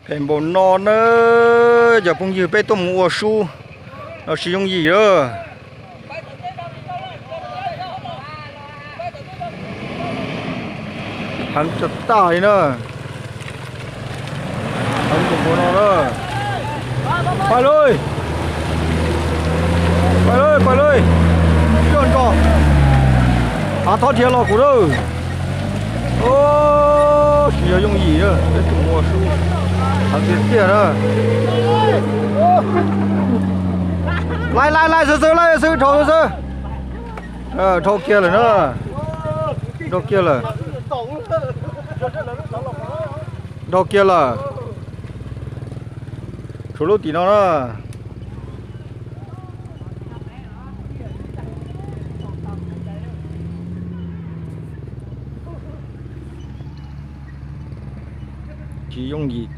Phem npaum no na, cov phooj ywg, peb tuaj mus ua sub no tsis yooj yim lawm. Heev tag tag li na. Heev npaum no na. Pais lawm, pais lawm, pais lawm. Coj nrog, av thob dhia los kuv lawm. Tsis yog yooj yim, peb tus ua sub heev tiag tiag na. Laij laij laij xwb xwb, laij xwb, dhau xwb xwb. Dhau kiag lawm na. Dhau kiag lawm. Dhau kiag lawm. Tshuav lub tim no na. Tsis yooj yim.